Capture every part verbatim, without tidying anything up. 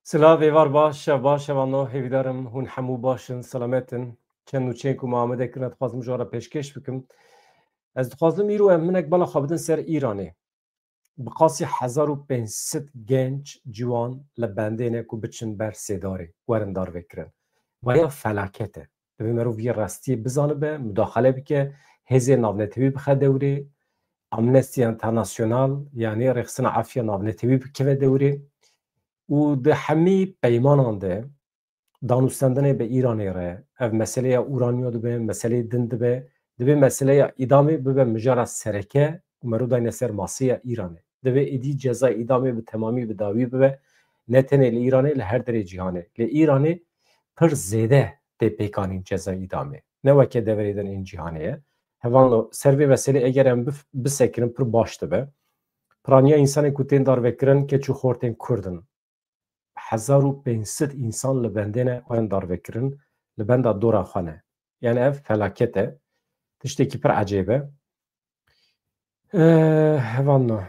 Silav, êvar baş, şev baş, şevan no, hêvîdarim hûn hemû baş in, selamet in. Çend nûçeyên ku me amade kirine dixwazim ji we re pêşkêş bikim. Ez dixwazim îro em hinek bala xwe bidin ser Îranê. Bi qasî hezar û pênc sed genç, ciwan li bendê ne ku biçin ber sêdarê, werin darvekirin. Vaya felaket e. Divê merov vî rastiyê bizanibe, mudaxele bike, hêzê navnetewî bixe dewrê, Amnesty International, yanî rêxistina efiya navnetewî bikeve dewrê. Û di hemî peymanan de, danûstendinê bi Îranê re, ev meseleya uraniyo dibe, meseleyê din dibe, divê meseleya îdamê bibe mijara sereke û mero dayne ser masê ya Îranê. Divê êdî ceza îdamê bi temamî bi dawî bibe, ne tenê li Îranê, li her derê cîhanê. Li Îranê pir zêde tê pêkanîn ceza îdamê. Ne weke deverê din ên cîhanê ye. Hevalno, ser vê meselê eger em bif-, bisekirin pir baş dibe. Piraniya însanên ku tên darvekirin keç û xortên Kurd in. Hezar û pênc sed însan li bendê ne, werin darvekirin, li benda dora xwe ne. Yani ev felaket e. Tiştekî pir ecêb e. Eh, hevalno.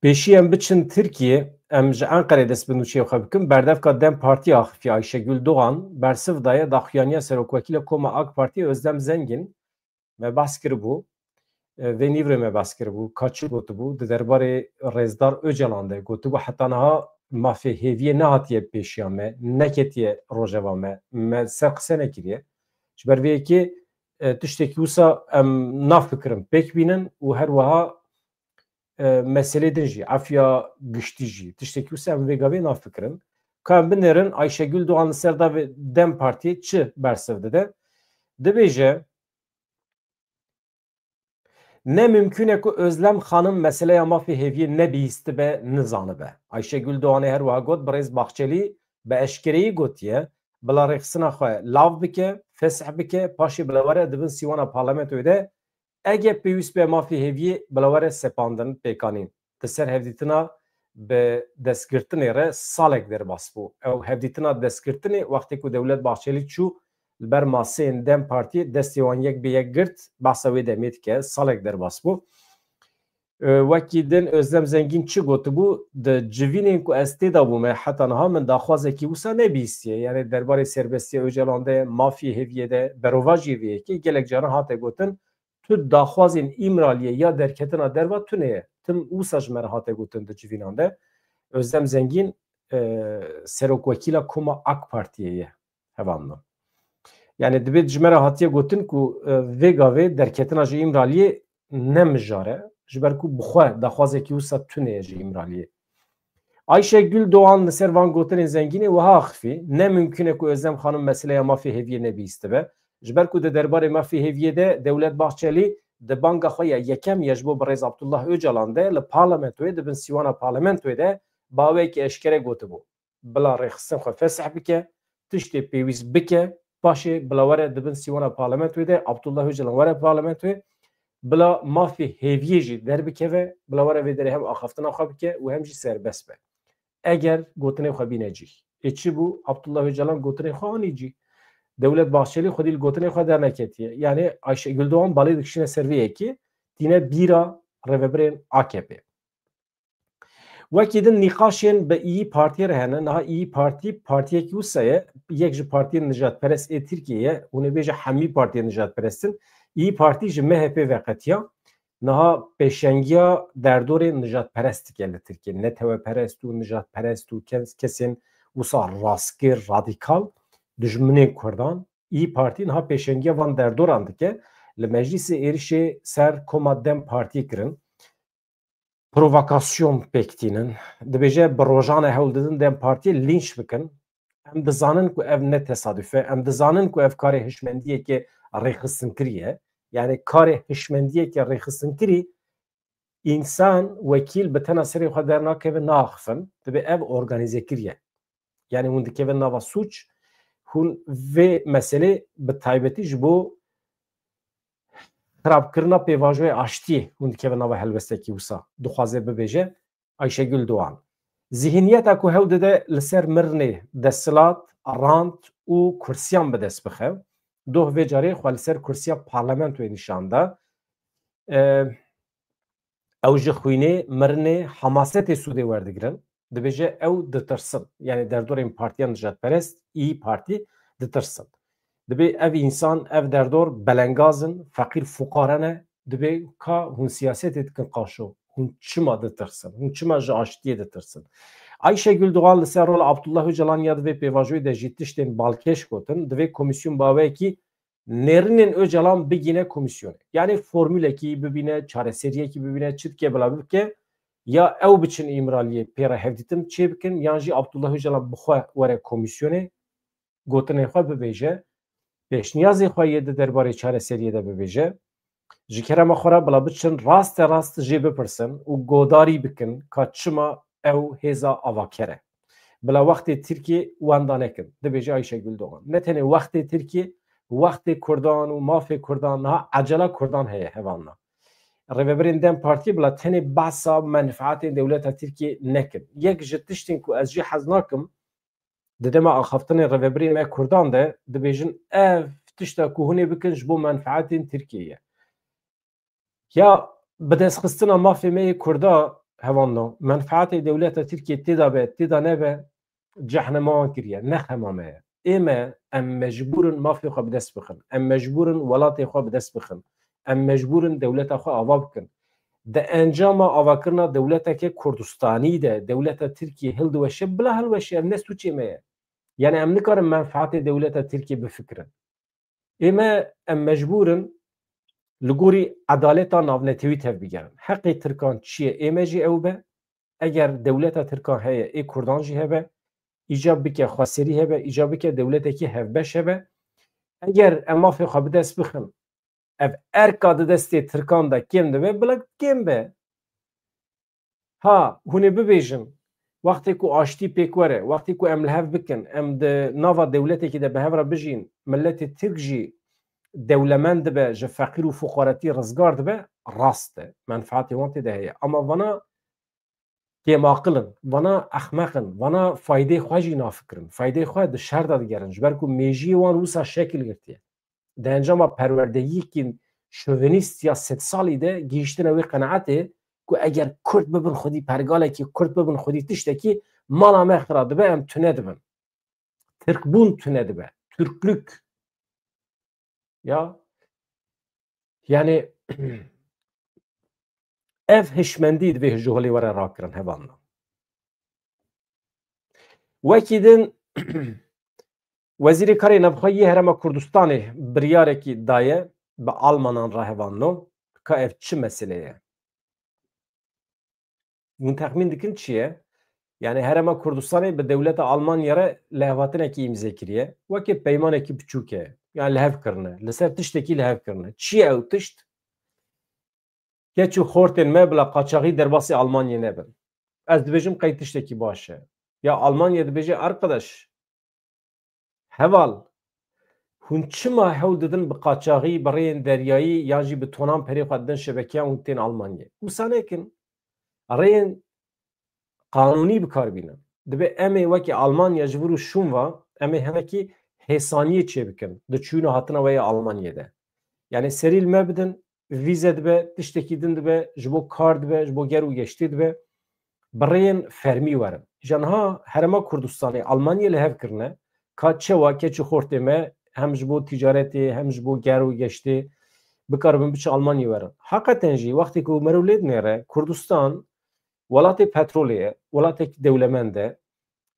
Pêşî em biçin Tirkiye, em ji Enqerê dest bi nûçeyê xwe bikin. Berdevka DEM Partî axifiye Ayşegül Doğan, bersiv daye daxuyaniya serokwekîla koma AK Partî Özlem Zengin. Me behs kiribû, e, vê nîvrê me behs kiribû, ka çi gotibû, di derbarê Rêzdar Ocalan de gotibû, heta niha mafê hêviyê nehatiye pêşiya me, neketiye rojeva me, me ser qise nekiriye. Ji ber vê yekê, e, tiştekî wisa em nav bikirin, pêk bînin û her wiha, e, meselê din jî, efiya giştî jî, tiştekî wisa em vê gavê nav bikirin. Ka em binêrin, Ayşegül Doğan li ser davê DEM Partiyê çi bersiv dide? Dibêje, Ne mimkûn e ku Özlem Xanim meseleya mafê hêviyê nebihîstibe, nizanibe. Ayşegül Doğanê her wiha got, birêz Bahçelî bi eşkereyî gotiye, bila rêxistina xwe lav bike, fesih bike, paşê bila were di bin sîwana parlamentoyê de, ege pêwîst be mafê hêviyê, bila were sepandin, pêkanîn. Di ser hevdîtina bi destgirtinê re salek derbas bû. Ew hevdîtina destgirtinê wextê ku Dewlet Bahçelî çû li ber maseyên DEM Partiyê destê wan yek bi yek girt, behsa wê demê dike, salek derbas bû. E, wekî din Özlem Zengin çi gotibû, di civînên ku ez tê de bûme heta niha min daxwazekî wisa nebihîstiye. Yani derbarê serbestiya Ocalan de, mafiyê hêviyê de, berovajiyê vê yekê gelek caran hate gotin, tu daxwazên Îmraliyê ya derketina derva tune ye. Tim wisa ji me re hate gotin di civînan de. Özlem Zengin, e, serokwekîla koma AK Partiyê ye. Hevalno. Yani dibê ji me re hatiye gotin ku, e, vê gavê derketina ji Îmraliyê ne mijar e. Ji ber ku bi xwe daxwazekî wisa tune ye ji Îmraliyê. Ayşegül Doğan li ser van gotinên Zengînê wiha axifî, ne mimkûn e ku Özlem Xanim meseleya mafê hêviyê nebihîstibe. Ji ber ku di derbarê mafê hêviyê de Dewlet Bahçelî di banga xwe ya yekem ya ji bo birêz Abdullah Ocalan de li parlamentoyê, di bin sîwana parlamentoyê de bi awayekî eşkere gotibû, bila rêxistin xwe fesih bike, tiştê pêwîst bike, paşê bila were di bin sîwana parlamentoyê de, Abdullah Ocalan were parlamentoyê, bila mafê hêviyê jî derbikeve, bila were vê derê hem axaftina xwe bike û hem jî serbest be. Eger gotinê xwe bîne cî. Ê çi bû? Abdullah Ocalan gotinê xwe anî cî. Dewlet Bahçelî xwedî li gotinê xwe derneketiye. Yani Ayşegül Doğan balê dikişîne ser vê yekê, tîne bîra rêvebirên A K P. Wekî din nîqaşên bi İYİ Partiyê re hene. Niha İYİ Partî, partiyekî wisa ye, yek ji partiyên nijadperest ê Tirkiyê ye. Hûn ê bêje hemî partiyên nijadperest in. İYİ Partî ji M H P veqetiya. Niha pêşengiya derdorê nijadperest dike li Tirkiyê. Neteweperest û nijadperest û kes-, kesên wisa rastgir, radîkal, dijminên Kurdan. İYİ Partî niha pêşengiya van derdoran dike. Li Meclîsê êrişê ser koma DEM Partiyê kirin. Provokasyon pêk tînin. Dibêje bi rojan e hewl didin DEM Partiyê lînç bikin. Em dizanin ku ev ne tesaduf e. Em dizanin ku ev karê hişmendiyeke rêxistinkirî ye. Yani karê hişmendiyeke rêxistinkirî însan, wekîl bi tena serê xwe dernakeve, naaxifin. Dibê ev organîzekirî ye. Yani hûn dikevin nava sûc, hûn vê meselê bi taybetî ji bo xirabkirina pêvajoyê aştiyê hûn dikevin nava helwestekî wisa, dixwaze bibêje Ayşegül Doğan. Zihniyeta ku hewl dide li ser mirinê desthilat, rant û kursiyan bi dest bixe, doh vê carê xwe li ser kursiya parlamentoyê nîşan da. E, ew ji xwînê, mirinê, hemasetê sûdê werdigirin. Dibêje ew ditirsin. Yani derdorên partiyan nijadperest, İYİ Parti ditirsin. Dibê ev însan, ev derdor belengaz in, feqîr fuqare ne, dibê ka hûn siyasetê dikin qaşo, hûn çima ditirsin, hûn çima ji aştiyê ditirsin? Ayşegül Doğan li ser rola Abdullah Ocalan ya di vê pêvajoyê de jî tiştên balkêş gotin, divê komîsyon bi awayekî nêrînên Ocalan bigîne komîsyonê. Yani formûlekî bibîne, çareseriyekî bibîne, çi dike bila bike, ya ew biçin Îmraliyê pê re hevdîtin çêbikin, yan jî Abdullah Ocalan bi xwe were komîsyonê, gotinên xwe bibêje, pêşniyazê xwe yê di derbarê çareseriyê de bibêje. Ji kerema xwe re bila biçin raste rast jê bipirsin û godarî bikin ka çima ew hêza avaker e. Bila wextê Tirkiyê wenda nekin, dibêje Ayşegül Doğan. Ne tenê wextê Tirkiyê, wextê Kurdan û mafê Kurdan, niha ecela Kurdan heye hevalna. Rêvebirên DEM Partiyê bila tenê behsa menfaetên dewleta Tirkiyê nekin. Yek ji tiştên ku ez jê hez nakim, di dema axaftinên rêvebirên me Kurdan de dibêjin, ev tişta ku hûn ê bikin ji bo menfaetên Tirkiyê ye. Ya bidestxistina mafê me yê Kurda hevalno, menfaetê dewleta Tirkiyê tê de be, tê de nebe, cehnema wan kiriye, ne xema me ye. Ê me, em mecbûr in mafê xwe bi dest bixin. Em mecbûr in welatê xwe bi dest bixin. Em mecbûr in dewleta xwe ava bikin. Di encama avakirina dewleteke Kurdistanî de, dewleta Tirkiyê hildiweşe, bila hilweşe, ev ne sûcê me ye. Yani em nikarin menfaetê dewleta Tirkiyê bifikirin. Ê me, em mecbûr in li gorî edaleta navnetewî tevbigerin. Heqê Tirkan çi ye, ê me jî ew be. Eger dewleta Tirkan heye, ê Kurdan jî hebe, îcab bike xweserî hebe, îcab bike dewletekî hevbeş hebe. Eger em mafê xwe bi dest bixin, ev erka di destê Tirkan de kêm dibe, bila kêm be. Ha, hûn ê bibêjin, wextê ku aştî pêk were, wextê ku em li hev bikin, em di nava dewletekî de bi hev re bijîn, miletê Tirk jî dewlemend dibe, ji feqîr û fuqaretî rizgar dibe, rast e. Menfaetê wan tê de heye. Ama vana kêmaqil in, vana ehmeq in, vana faydê xwe jî nafikirin. Faydê xwe di şer de digerin. Ji ber ku mêjiyê wan wisa şekil girtiye. Di encama perwerdeyîkî şovenîst ya sedsalî de gihîştine wê qenaetê ku eger Kurd bibin xwedî pergalekî, Kurd bibin xwedî tiştekî, mala me xira dibe, em tune dibin. Tirkbûn tune dibe. Türklük. Ya. Yani ev hişmendî divê ji holê were rakirin hevalna. Wekî din Wezîrê Karê Navxwe yê Herêma Kurdistanê biryarekî daye bi Almanan re hevalno ka ev çi mesele ye? Hûn texmîn dikin çi ye? Yani Herêma Kurdistanê bi dewleta Almanya re lihevhatinekî îmze kiriye. Weke peymanekî biçûk e. Yani lihev kirine. Li ser tiştekî lihev kirine. Çi ye ew tişt? Keç û xortên me bila qaçaxî derbasî Almanyê nebin. Ez dibêjim qey tiştekî baş e. Ya Almanya dibêje, arkadaş, heval, hûn çima hewl didin bi qaçaxî, bi rêyên deryayî yan jî bi tonan perê xwe didin şebekeyan û tên Almanyê? Wisa nekin. Rêyên qanûnî bi kar bînin. Dibe em ê wekî Almanya ji vir û şûn ve, em ê hinekî hêsaniyê çêbikin di çûna hatina we yê Almanyê de. Yani serî li me bidin, vîze dibe, tiştekî din dibe, ji bo kar dibe, ji bo ger û geştê dibe, bi rêyên fermî werin. Îja niha Herêma Kurdistanê Almanyê li hev kirine, ka çewa keç û xortê me hem ji bo ticaretê, hem ji bo ger û geştê bikaribin biçin Almanyê werin. Heqeten jî wextê ku meriv lê dinêre, Kurdistan welatê petrolê ye, welatek dewlemend e.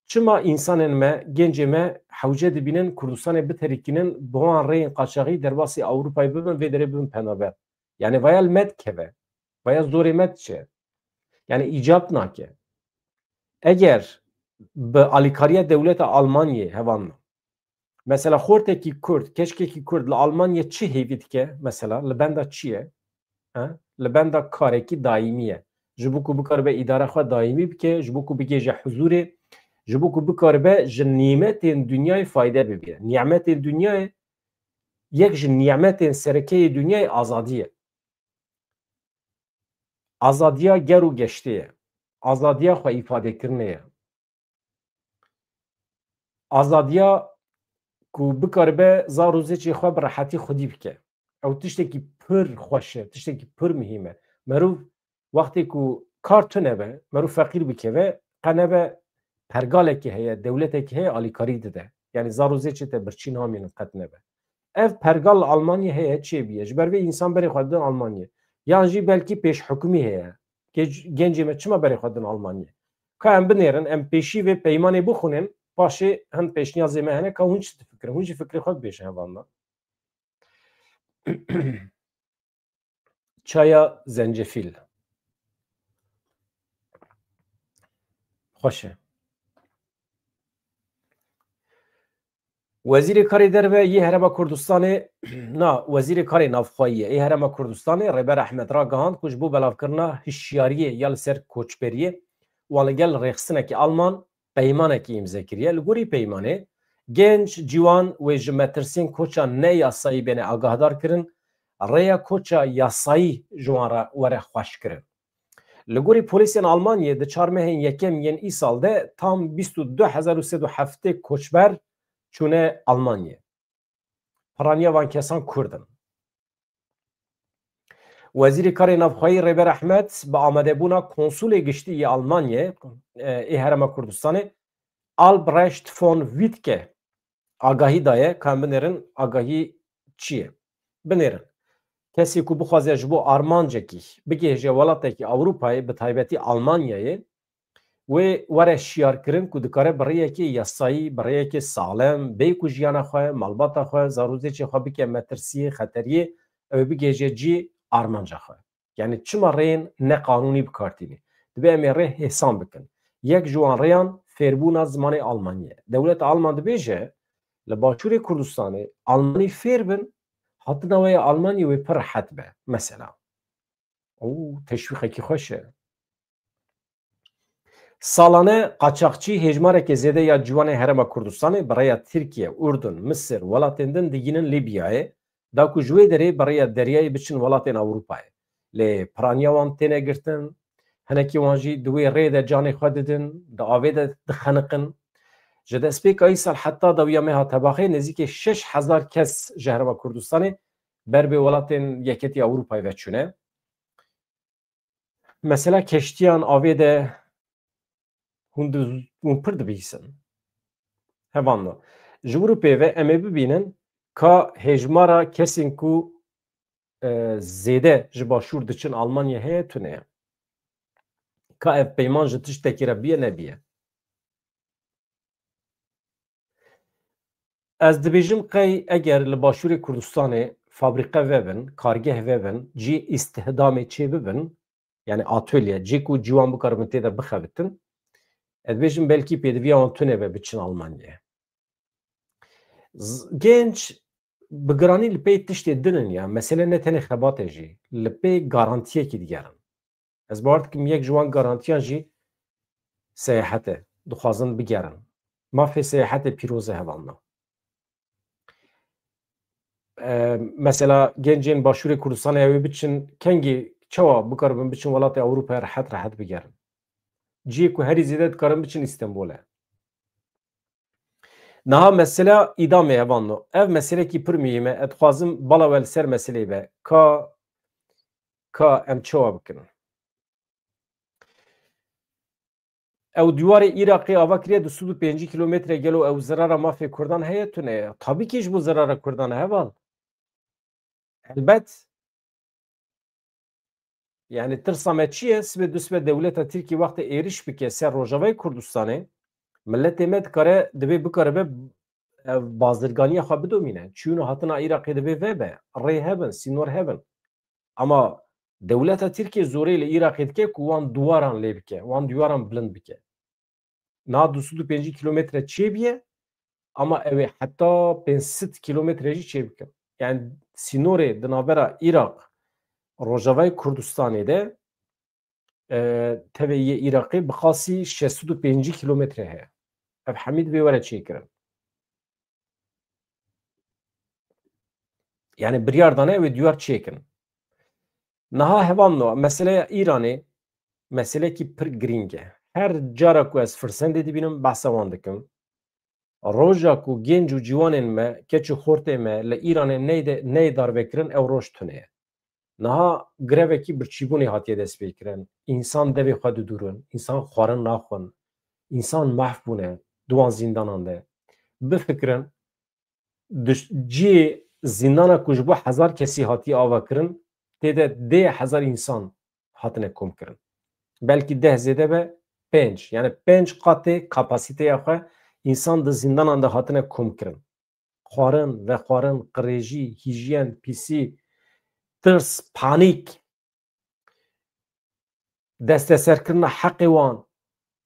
Çima însanên me, gencê me hewce dibînin Kurdistanê biterikînin, bi wan rêyên qaçaxî derbasî Ewropayê bibin, vê derê bibin penaber? Yani vaya li me dikeve, vaya zorê me diçe. Yani îcab nake. Eger bi alîkariya dewleta Almanyê hevalna, mesela xortekî Kurd, keçkekî Kurd li Almanyê çi hêvî dike? Mesela li benda çi ye? He? Li benda karekî daîmî ye. Ji bo ku bikaribe îdara xwe daîmî bike, ji bo ku bigêje huzûrê, ji bo ku bikaribe ji nîmetên dinyayê fayde bibîne. Nîmetên dinyayê, yek ji nîmetên sereke yê dinyayê azadî ye. Azadiya ger û geştê ye. Azadiya xwe îfadekirinê ye. Azadiya ku bikaribe zar û zêçê xwe bi rehetî xwedî bike. Ew tiştekî pir xweş e, tiştekî pir muhîm e. Merûv wextê ku kar tune be, merûv feqîr bikeve, qe nebe pergalekî heye, dewletekî heye, alîkarî dide. Yanî zar û zêçê te birçî namînin qet nebe. Ev pergal li Almanyê heye, çê bûye. Ji ber vê însan berê xwe didin Almanyê. Yan jî belkî pêşhukmî heye. Genc-, gencê me çima berê xwe didin Almanyê? Ka em binêrin, em pêşî vê peymanê bixwînin, paşê hin pêşniyazê me hene, ka hûn çi difikirin? Hûn jî fikrê xwe bibêjin hevalna. Çaya zencefîl. Xweş e. Wezîrê Karê Derve yê Herêma Kurdistanê, na, Wezîrê Karê Navxweyî yê Herêma Kurdistanê Rêber Ehmed ragihand ku ji bo belavkirina hişyariyê ya li ser koçberiyê wan li gel rêxistinekî Alman peymanekî îmze kiriye. Li gorî peymanê, genc, ciwan wê ji metirsiyên koça ne yasayî bêne agahdar kirin, rêya koça yasayî ji wan re were xweş kirin. Li gorî polîsên Almanyê di çar mehên yekem yên îsal de tam bîst û du hezar û sed û heftê koçber çûne Almanyê. Piraniya van kesan Kurd in. Wezîrê Karê Navxweyî Rêber Ehmed bi amadebûna Konsulê Giştî yê Almanyê, e, ê Herêma Kurdistanê, Albrecht von Wittke, agahî daye, ka em binêrin agahî çi ye? Binêrin. Kesê ku bixwaze ji bo armancekî bigihêje welatekî Ewropayê, bi taybetî Almanyayê, wê were şiyarkirin ku dikare bi rêyekê yasayî, bi rêyekê saxlem, bê ku jiyana xwe, malbata xwe, zar û zêçê xwe bike metirsiyê, xeteriyê, ew ê bigihêje cî armanca xwe. Yanî çima rêyên neqanûnî bi kar tînî? Dibe em ê rê hêsan bikin. Yek ji wan rêyan fêrbûna zimanê Almanî ye. Dewleta Alman dibêje, li Başûrê Kurdistanê Almanî fêr bin, hatina we ya Almanî wê pir rehet be. Mesela. Û teşwîqekî xweş e. Salane qaçaxçî hêjmarekê zêde ya ciwanê Herêma Kurdistanê bi rêya Tirkiye, Urdun, Misir, welatên din digînin Lîbyayê, da ku ji wê derê bi rêya deryayê biçin welatên Ewropayê. Lê piraniya wan têne girtin, hinekî wan jî di wê rê de canê xwe didin, di avê de dixeniqin. Ji destpêka îsal heta dawiya meha Tebaxê nêzîkê şeş hezar kes ji Herêma Kurdistanê ber bi welatên Yeketî Ewropayê ve çûne. Mesela keştiyan avê de hûn di-, hûn pir dibihîsin. Hevalno. Ji wir û pê ve em ê bibînin ka hêjmara kesên ku, e, zêde ji Başûr diçin Almanya heye tune ye. Ka ev peyman ji tiştekî re biye nebiye. Ez dibêjim qey eger li Başûrê Kurdistanê fabrîqe vebin, kargeh vebin, cî îstihdamê çê bibin, yani atölye, cî ku ciwan bikaribin tê de bixebitin, ez dibêjim belkî pêdiviya wan tune be biçin Almanyayê. Z-, genç bi giranî li pê tiştê din in ya, mesele ne tenê xebatê jî, li pê garantiyekî digerin. Ez bawer dikim yek ji wan garantiyan jî seyahet e. Dixwazin bigerin. Mafê seyahetê pîroz e hevalna. E, mesela gencên Başûrê Kurdistanê ew ê biçin kengî çawa bikaribin biçin welatê Ewropayê rehet rehet bigerin. Cihê ku herî zêde dikarin biçin Îstenbol e. Niha mesela îdamê hevalno. Ev meselekî pir muhîm e. Ez dixwazim bala we li ser meseleyê be. Ka, ka em çawa bikin? Ew dîwarê Iraqê ava kiriye du sed û pêncî kilometre, gelo ew zirara mafê Kurdan heye tune ye? Tabî ki ji bo zirara Kurdan e heval. Elbet. Yani tirsa me çi ye? Sibê du sibe dewleta Tirkî wextê êriş bike ser Rojavayê Kurdistanê, miletê me dikare, divê bikaribe, e, bazirganiya xwe bidomîne. Çûn û hatina Iraqê divê vebe. Rê hebin, sînor hebin. Ama dewleta Tirkiyê zorê li Iraqê dike ku wan duwaran lê bike, wan duwaran bilind bike. Niha du sed û pêncî kilometre çêbûye, ama ew ê heta pênc sed kilometre jî çêbikin. Yani sînorê di navbera Iraq, Rojavayê Kurdistanê de, e, tevê yê Iraqê bi qasî şeş sed û pêncî kilometre heye. Ev hemî divê were çêkirin. Yani biryar dane ew ê diyar çêkin. Niha hevalno, meseleya Îranê meselekî pir girîng e. Her cara ku ez firsendê dibînim, behsa wan dikim. Roja ku genc û ciwanên me, keç û xortê me li Îranê neyde, neyê darvekirin, ew roj tune ye. Niha grevekî birçîbûnê hatiye destpêkirin. Însan devê xwe didûrin, însan xwarin naxwin. Însan mahv bûne di wan zîndanan de. Bifikirin, di cihê zîndana ku ji bo hezar kesî hatiye avakirin, tê de deh hezar însan hatine komkirin. Belkî deh zêde be, pênc. Yani pênc qatê kapasiteya xwe însan di zîndanan de hatine komkirin. Xwarin, vexwarin, qirêjî, hîjiyen, pîsî, tirs, panîk, desteserkirina heqê wan.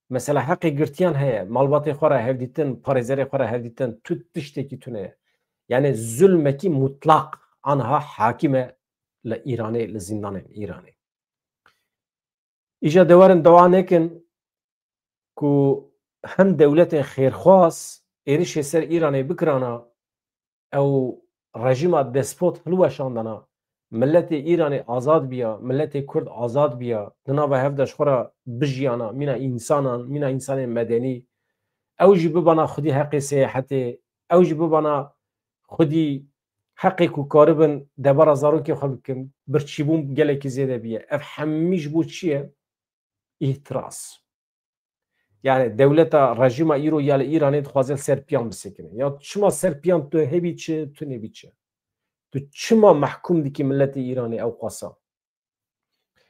Mesela heqê girtiyan heye, malbatê xwe re hevdîtin, parêzerê xwe re hevdîtin, tu tiştekî tune ye. Yani zulmekî mutlaq anha hakim e li Îranê, li zîndanên Îranê. Îja de werin dua nekin ku hin dewletên xêrxwaz êrişê ser Îranê bikirana, ew rejîma despot hilweşandana, miletê Îranê azad biya, miletê Kurd azad biya, di nava hev de ji xwe re bijiyana, mîna însanan, mîna însanên medenî, ew jî bibana xwedî heqê seyahetê, ew jî bibana xwedî heqê ku karibin debara zarokê xwe bikin, birçîbûn gelekî zêde biye. Ev hemî ji bo çi ye? Îhtiras. Yani dewleta, rejîma îro ya li Îranê dixwaze li ser piyan bisekine. Ya çima ser piyan tu hebî çi, tu nebî çi? Tu çima mehkûm dikî miletê Îranê ew qasa?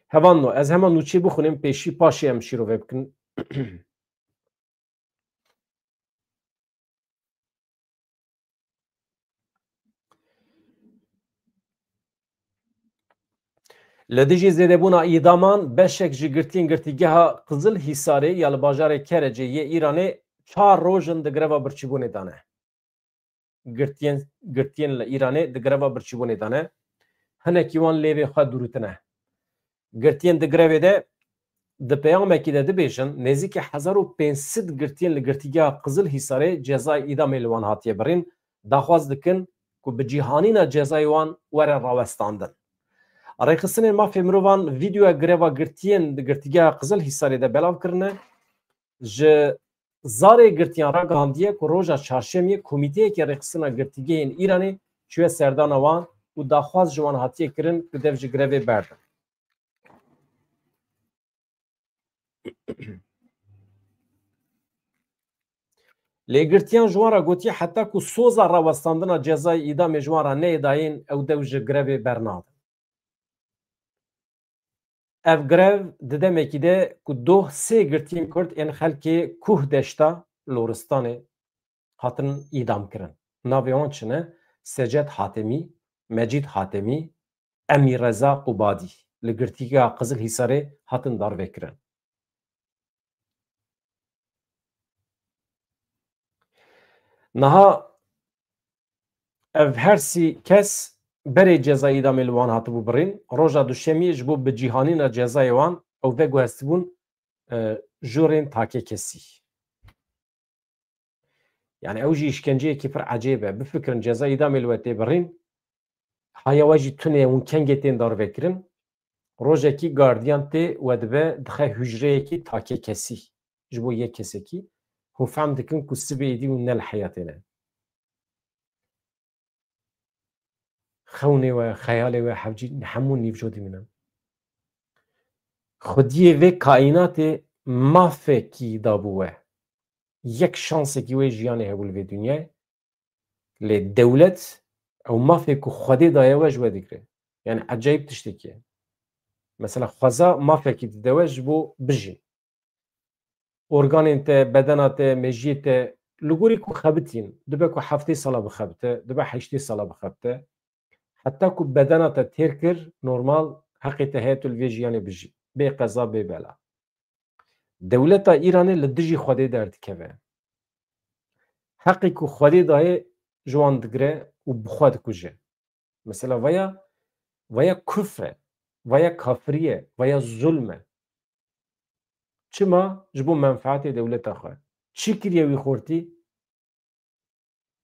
Hevalno, ez hema nûçê bixwînim, pêşî paşê em şîrove bikin. Li dijî zêdebûna îdaman, beşek ji girtiyên girtîgeha Qizil Hîsarê ya li bajarê Kerecê yê Îranê çar roj in di greva birçîbûnê de ne. Girtiyên, girtiyên li Îranê di greva birçîbûnê de ne. Hinekî wan lêvê xwe dûrûtine. Girtiyên di grevê de di peyamekî de dibêjin, nêzîkî hezar û pênc sed girtiyên li girtîgeha Qizil Hîsarê cezayê îdamê li wan hatiye birîn, daxwaz dikin ku bi cîhanîna cezayê wan were rawestandin. Rêxistinên mafê mirovan vîdeoya greva girtiyên di girtîgeha Qizil Hîsarê de belav kirine. Ji zarê girtiyan ragihandiye ku roja çarşemiyê komîteyeke rêxistina girtîgehên Îranê çûye serdana wan û daxwaz ji wan hatiye kirin ku dev ji grevê berdin. Lê girtiyan ji wan re gotiye heta ku soza rawestandina cezayê îdamê ji wan re neyê dayîn, ew dev ji grevê bernadin. Ev grev di demekî de ku doh sê girtiyên Kurd ên xelkê Kuh Deşta Loristanê hatin îdam kirin. Navê wan çi ne? Seced Hatemî, Mecîd Hatemî, Emî Reza Qubadî li girtîgeha Qizil Hîsarê hatin darvekirin. Niha ev her sî kes berê ceza îdamê li wan hatibû birîn, roja duşemiyê ji bo bicîhanîna cezayê wan ew veguhestibûn, e, jorên takekesî. Yani ew jî îşkenceyekî pir ecêb e. Bifikirin ceza îdamê li we tê birîn, haya we jî tune ye, hûn kengê tên darvekirin. Rojekî gardiyan tê we dibe, dixe hûcreyekî takekesî ji bo yek kesekî. Hûn fehm dikin ku sibê êdî hûn ne li heyatê ne. Xewnê we, xeyalê we hevcî hemû nîvco dimînin. Xwediyê vê kaînatê mafekî dabû we. Yek şansekî wê jiyanê hebû li vê dinyayê. Lê dewlet ew mafê ku Xwedê daye we ji we digre. Yani ecayîb tiştekî ye. Mesela xweza mafekî dide we ji bo bijî. Organên te, bedena te, mejiyê te, li gorî ku xebitîn, dibe ku heftê sala bixebite, dibe heştê sala bixebite. Heta ku bedena te têr kir, normal heqê te heye tu li vê jiyanê bijî. Bê qeza, bê bela. Dewleta Îranê li dijî Xwedê derdikeve. Heqê ku Xwedê dayê ji wan digire û bi xwe dikuje. Mesela vaya, vaya kufr e, vaya kafirî ye, vaya zulm e. Çima? Ji bo menfeetê dewleta xwe. Çi kiriye wî xortî?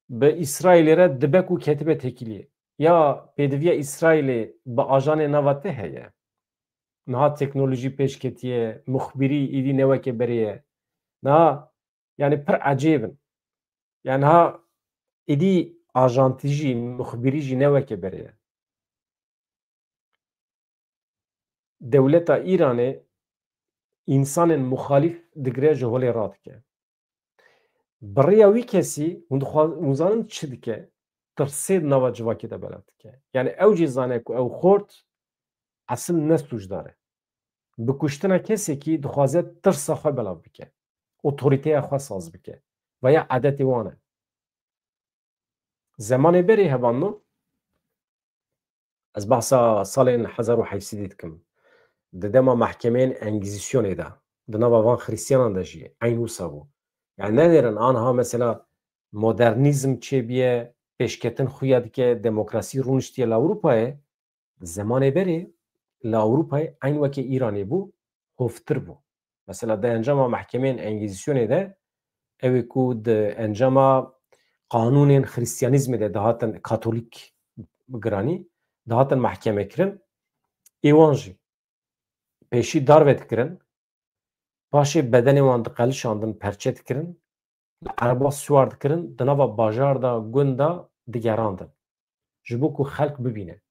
Bi Îsraîlê re dibe ku ketibe têkiliyê. Ya pêdiviya Îsraîlê bi ajanê nava te heye. Niha teknolojî pêş ketiye, muxbirî îdî ne weke berê ye. Niha, yani pir ecêb in. Yani ha îdî ajantî jî, muxbirî jî ne weke berê ye. Dewleta Îranê Însanên muxalîf digire ji holê radike. Bi rêya wî kesî hûn dixwaz-, hûn zanin çi dike? Tirsê di nava civakê de belav dike. Yani ew jî zane ku ew xort esil ne sûcdar e. Bi kuştina kesekî dixwaze tirsa xwe belav bike. Otorîteya xwe saz bike. Veya edetê wan e. Zemanê berê hevalno, ez behsa salên hezar û heyt sedî dikim. Di dema mehkemeyên Engîzîsyonê de, di nava van Xristiyanan de jî eyn wisa bû. Yani nenêrin anha mesela modernîzm çêbiye, pêşketin xuya dike, demokrasî rûniştiye li Ewropayê, zemanê berê li Ewropayê eyn weke Îranê bû, hovtir bû. Mesela di encama mehkemeyên Engîzîsyonê de, ew ê ku di encama qanûnên Xristiyanîzmê de dihatin, Katolîk bi giranî, dihatin mehkeme kirin, ê wan jî pêşî darve dikirin, paşê bedenê wan diqelişandin, perçe dikirin, li ereba siwar dikirin, di nava bajar de, gund de digerandin. Ji bo ku xelk bibîne.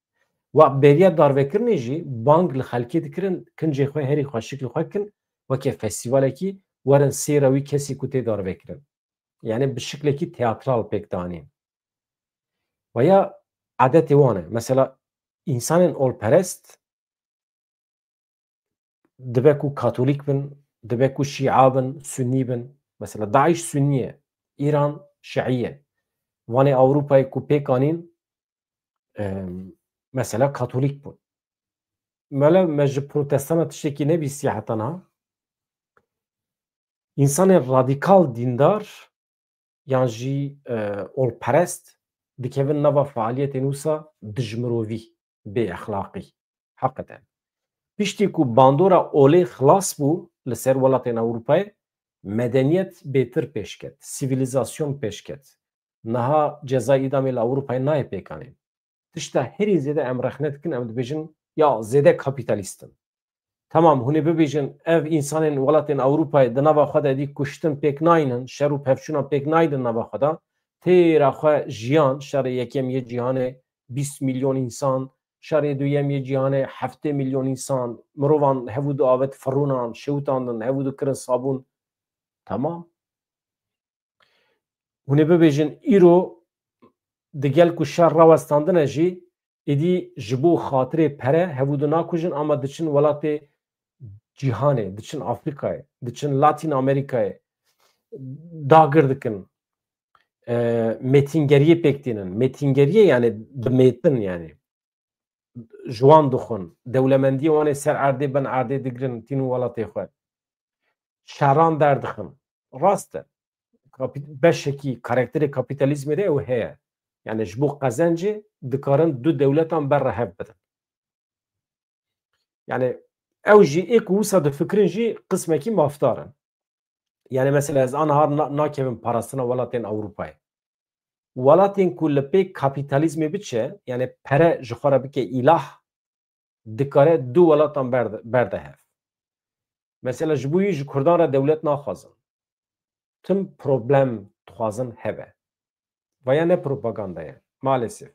Wa beriya darvekirinê jî bang li xelkê dikirin, kincê xwe herî xweşik li xwe kin, weke festîvalekî, werin sêra wî kesî ku tê darvekirin. Yani bi şiklekî teatral pêk danîn. Veya edetê wan e. Mesela, însanên olperest dibe ku Katolîk bin, dibe ku Şîa bin, Sunnî bin. Mesela, DAIŞ Sunnî ye, Îran Şiî ye. Vanê Ewropayê ku pêk anîn, em, mesela, Katolîk bûn. Mele me ji protestana tiştekî nebîstiye heta niha. Însanên radîkal dîndar yan jî, e, olperest dikevin nava faaliyetên wisa dijmirovî, bêexlaqî. Heqeten. Piştî ku bandora olê xilas bû li ser welatên Ewropayê, medeniyet bêtir pêş ket, sivîlîzasyon pêş ket. Niha ceza îdamê li Ewropayê nayê pêkanîn. Tişta herî zêde em rexne dikin, em dibêjin, ya zêde kapîtalîst in. Tamam, hûn ê bibêjin, ev însanên welatên Ewropayê di nava xwe de dî kuştin pêk naynin, şer û pevçûnan pêk naydin nava xwe de, têra xwe jiyan, şerê yekem yê cîhanê bîst milyon însan, şerê duyem yê cîhanê heftê milyon însan, mirovan hev û du avet firûnan, şewitandin, hev û du kirin sabûn. Tamam. Hûn ê bibêjin, îro digel ku şer rawestandine jî, êdî ji bo xatirê pere hev û du nakujin, ama diçin welatê cîhanê, diçin Afrîkayê, diçin Latîn Amerîkayê, dagir dikin, e, mêtingeriyê pêk tînin. Mêtingeriyê yani dimêtin yani. Ji wan dixwin. Dewlemendiyê wan ê ser erdê bin erdê digirin, tînin welatê xwe. Şeran derdixin. Rast e. Kapî-, beşekî karakterê kapîtalîzmê de ew heye. Yani ji bo qezencê dikarin du dewletan ber re hev bidin. Yani ew jî ê ku wisa difikirin jî qismekî mafdar in. Yani mesela ez anha na-, nakevim parastina welatên Ewropayê. Welatên ku li pê kapîtalîzmê biçe, yani pere ji xwe re bike îlah, dikare du welatan berde, berde hev. Mesela ji bo yî ji Kurdan re dewlet naxwazin. Tim problem dixwazin hebe. Vaya ne propaganda ye, maalesef.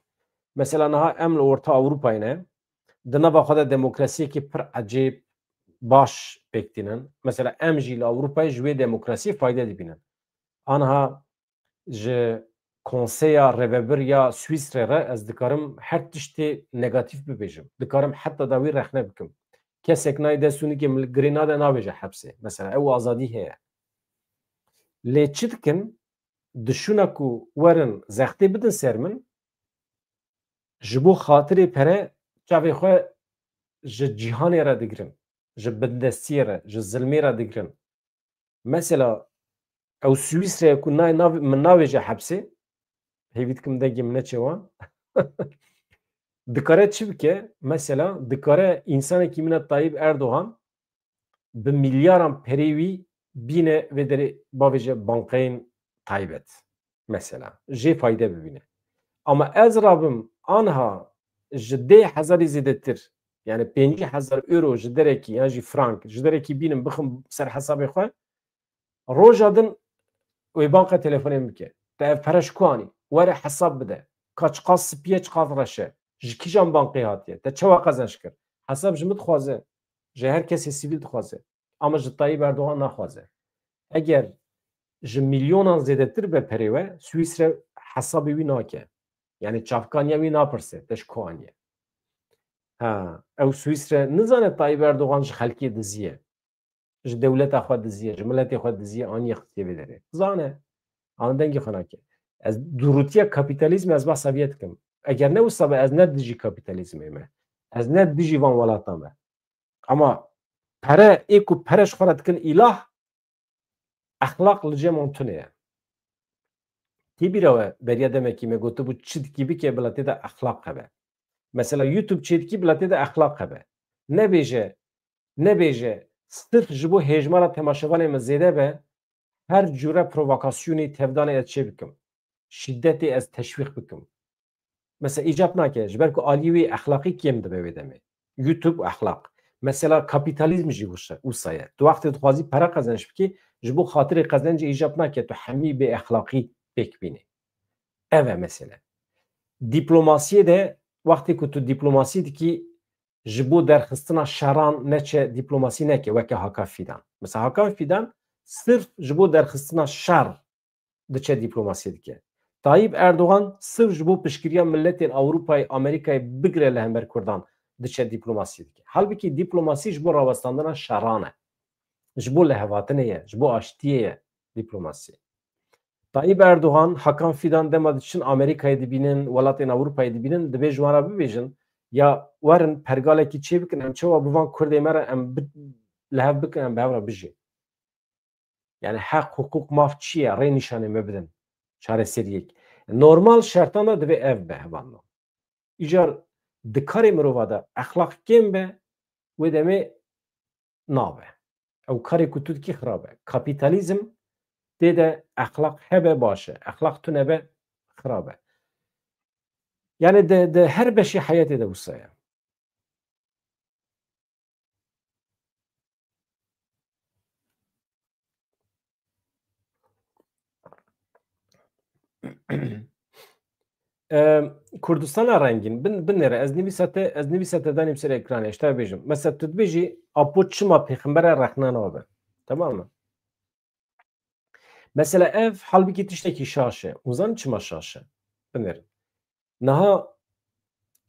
Mesela niha em li Orta Ewropayê ne, di nava xwe de demokrasiyekî pir ecêb baş pêk tînin. Mesela em jî li Ewropayê ji wê demokrasiyê fayde dibînin. Anha ji Konseya Rêvebir ya Swîsrê re ez dikarim her tiştê negatîf bibêjim. Dikarim heta dawî rexne bikim. Kesek nayê dest û nikê min girê nade nabêje hepsê. Mesela ew azadî heye. Lê çi dikin? Dişûna ku werin zextê bidin ser min, ji bo xatirê pere çavê xwe ji cîhanê re digirin, ji bindestiyê re, ji zilmê re digirin. Mesela ew Swîsreye ku nayê nav-, min navêje hepsê, hêvî dikim dengê min neçe wan. Dikare çi bike? Mesela dikare însanekî mîna Tayyip Erdogan bi milyaran perê wî bîne vê derê, bavêje bankayên taybet. Mesela jê fayde bibîne. Ama ez rabim anha ji deh hezarî zêdetir, yani pêncî hezar euro ji derekî yan jî frank ji derekî bînim bixim ser hesabê xwe, roja din wê banka telefonê min bike. Te ev pere ji ku anî? Were hesab bide. Ka çiqas spî ye, çiqas reş e. Ji kîjan bankê hatiye? Te çawa qezenc kir? Hesab ji min dixwaze. Ji her kesê sivîl dixwaze. Ama ji Tayyip Erdogan naxwaze. Eger ji milyonan zêdetir be perê we, Swîsre hesabê wî nake. Yani çavkaniya wî napirse, te ji ku aniye. Ha, ew Swîsre nizane Tayyip Erdogan ji xelkê diziye. Ji dewleta xwe diziye, ji miletê xwe diziye, aniye xistiye vê derê. Zane. Ana dengê xwe nake. Ez durûtiya kapîtalîzmê ez behsa vê dikim. Eger ne wisa be, ez ne dijî kapîtalîzmê me. Ez ne dijî van welata me. Ama pere, ê ku pere ji xwe re dikin îlah, exlaq li cem wan tune ye. Tê bîra we beriya demekî me gotibû, çi dikî bike bila tê de exlaq hebe. Mesela YouTube çêdikî bila tê de exlaq hebe. Nebêje, nebêje, sirf ji bo hêjmara temaşevanê min zêde be, her cure provokasyonê, tevdanê ez çê bikim. Şîdetê ez teşwîq bikim. Mesela îcab nake, ji ber ku aliyê wê exlaqî kêm dibe wê demê. YouTube exlaq. Mesela kapîtalîzm jî wisa, wisa ye. Tu wextê dixwazî pere qezenç bikî, ji bo xatirê qezencê îcab nake tu hemî bê exlaqî pêk bînî. Ev e mesele. Dîplomasiyê de, wextê ku tu dîplomasî dikî, ji bo derxistina şeran neçe dîplomasî neke, weke Hakan Fîdan. Mesela Hakan Fîdan sirf ji bo derxistina şer diçe dîplomasî dike. Tayyip Erdogan sirf ji bo piştgiriya miletên Ewropayê, Amerîkayê, bigire li hember Kurdan diçe dîplomasî dike. Halbikî dîplomasî ji bo rawestandina şeran e. Ji bo lihevhatinê ye, ji bo aştiyê ye dîplomasî. Tayyip Erdogan, Hakan Fîdan dema diçin Amerîkayê dibînin, welatên Ewropayê dibînin, dibê ji wan re bibêjin, ya werin pergalekî çê bikin, em çawa bi van Kurdê me re em bi, li hev bikin, em bi hev re bijîn. Yani heq, hiqûq, maf çi ye? Rê nîşanê me bidin. Çareseriyek. Normal şertan de divê ev be, hevalno. Îcar di karê mirova de exlaq kêm be, wê demê nabe. Ew karê ku tu dikî xirab e. Kapîtalîzm tê de exlaq hebe baş e. Exlaq tune be xirab e. Yani di, di her beşê heyetê de wisa ye. Em, Kurdistana rengîn, bin, binêre, ez nivîsa te, ez nivîsa te danîm ser ekranê, ji te bêjim. Mesela tu dibêjî, Apo çima pêxembere rexne nabe? Tamam mı? Mesela ev halbikî tiştekî şaş e. Hûn zanin çima şaş e? Binêrin. Niha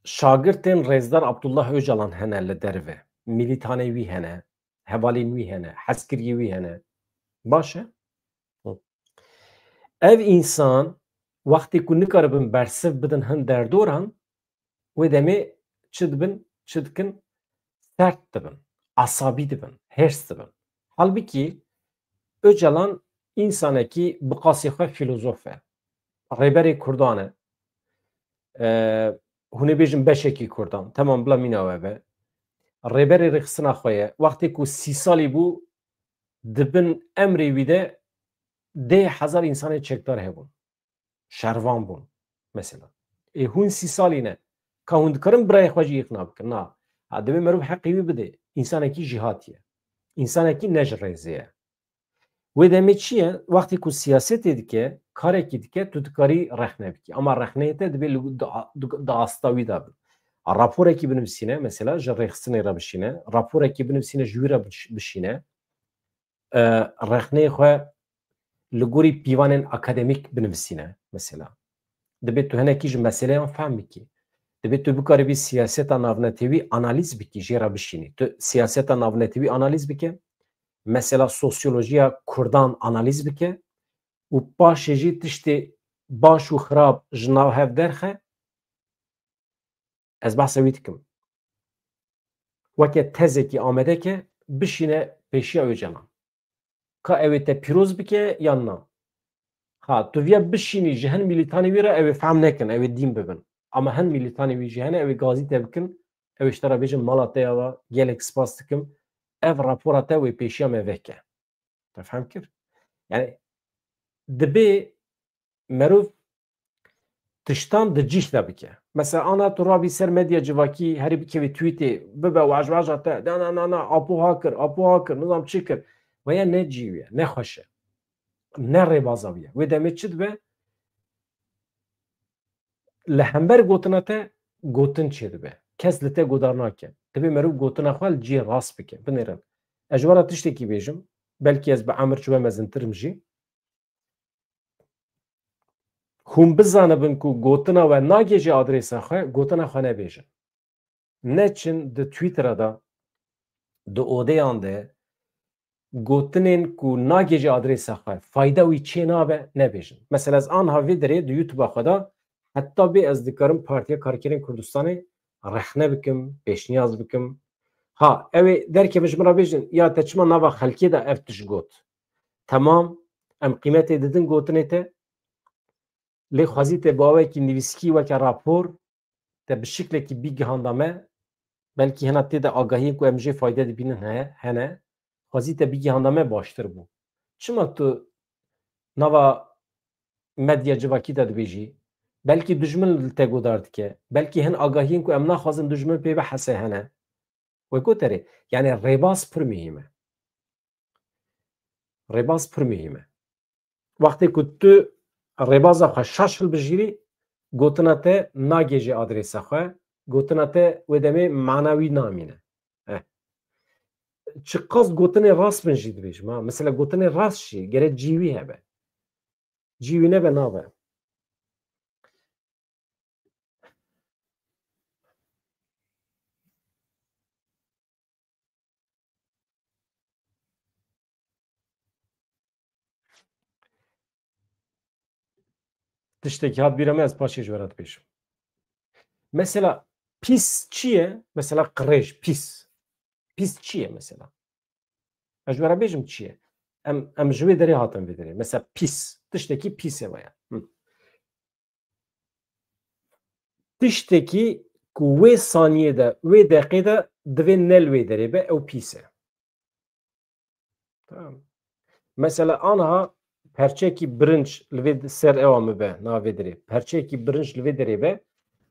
şagirtên Rêzdar Abdullah Ocalan hene li derve. Milîtanê wî hene, hevalên wî hene, hezkiriyê wî hene. Baş e? Ev însan wextê ku nikaribin bersiv bidin hin derdoran, wê demê çi dibin, çi dikin? Sert dibin, asabî dibin, hêrs dibin. Halbikî Ocalan însanekî bi qasê xwe fîlozof e. Rêberê Kurdan e. E, hûn ê bêjin beşekî Kurdan. Temam, bila mîna we be. Rêberê rêxistina xwe ye. Wextê ku sî salî bû, di bin emrê wî de deh hezar însanê çekdar hebûn. Şervan bûn. Mesela. Ê hûn sî salî ne. Ka hûn dikarin birayê xwe jî îqna bikin? Na. Ha, divê merov heqê wî bide. Însanekî jîhatî ye. Însanekî ne ji rêzê ye. Wê demê çi ye? Wextê ku siyasetê dike, karekî dike, tu dikarî rexne bikî. Ama rexneyê te divê li, di, di, di asta wî de bin. Raporekî binivîsîne, mesela ji rêxistinê re bişîne, raporekî binivîsîne, ji wî re biş-, bişîne. E, rexneyê xwe li gorî pîvanên akademîk binivîsîne, mesela. Divê tu hinekî ji meseleyan fehm bikî. Divê tu bikaribî siyaseta navnetewî analîz bikî, jê re bişînî. Tu siyaseta navnetewî analîz bike, mesela sosyolojiya Kurdan analîz bike û paşê jî tiştê baş û xirab ji nav hev derxe, ez behsa wî dikim. Weke tezekî amade ke, bişîne pêşiya Ocalan. Ka ew ê te pîroz bike yan na? Ha, tu viya bişînî ji hin milîtanê wî re, ew ê fehm nekin, ew ê dîn bibin. Ama hin milîtanê wî jî hene, ew ê gazî te bikin, ew ê ji te re bêjin, mala te ya va, gelek spas dikim. Ev rapora te wê pêşiya me veke. Te fehm kir? Yani, dibê merov tiştan di cîh de bike. Mesela, ana tu rabî ser medya civakî, herî bikevî tweetê, bibe wajwaja te, na, na, na, na, Apo ha kir, Apo ha kir, nizam çi kir. Veya ne cî wî ye, ne xweş e. Ne rêbaza wî ye. Wê demê çi dibe? Li hember gotina te gotin çêdibe. Kes li te godar nake. Divê meriv gotina xwe li cihê rast bike. Binêrin. Ez ji we re tiştekî bêjim, belkî ez bi emir ji we mezintir im jî. Hûn bizanibin ku gotina we nagêje adrêsa xwe, gotina xwe nebêjin. Neçin di Twittera de, di odeyan de gotinên ku nagêje adrêsa xwe, fayda wî çê nabe, nebêjin. Mesela ez anha vê derê di YouTube-a xwe de heta bê ez dikarim Partiya Karkerên Kurdistanê rexne bikim, pêşniyaz bikim. Ha, ew ê derkevin ji min re bêjin, ya te çima nava xelkê de ev tişt got? Temam, em qîmetê didin gotinê te. Lê xwezî te bi awekî nivîskî weke rapor, te bi şiklekî bigihanda me, belkî hena tê de agahiyên ku em jê fayde dibînin heye, hene, xwezî te bigihanda me baştir bû. Çima tu nava medya civakî de dibêjî? Belkî dijmin li te godar dike. Belkî hin agahiyên ku em naxwazin dijmin pê bihese hene. Wê goterê, yani rêbaz pir muhîm e. Rêbaz pir muhîm e. Wextê ku tu rêbaza xwe şaş hilbijîrî, gotina te nagêje adrêsa xwe, gotina te wê demê mana wî namîne. Eh. Çiqas gotinê rast bin jî dibêjim, ha. Mesela gotinê rast jî gerek cî wî hebe. Cî wî nebe nabe. Tiştekî hat bîra me, ez paşê ji we re dibêjim. Mesela pîs çi ye? Mesela qirêj, pîs. Pîs çi ye mesela? Ez ji we re bêjim çi ye? Em, em ji wê derê hatin vê derê. Mesela pîs. Tiştekî pîs e veya. Hı. Tiştekî ku wê saniyê de, wê deqê de divê ne li wê derê be, ew pîs e. Tamam. Mesela anha perçekî birinc li vê ser ewa min be, navê derê. Perçekî birinc li vê derê be,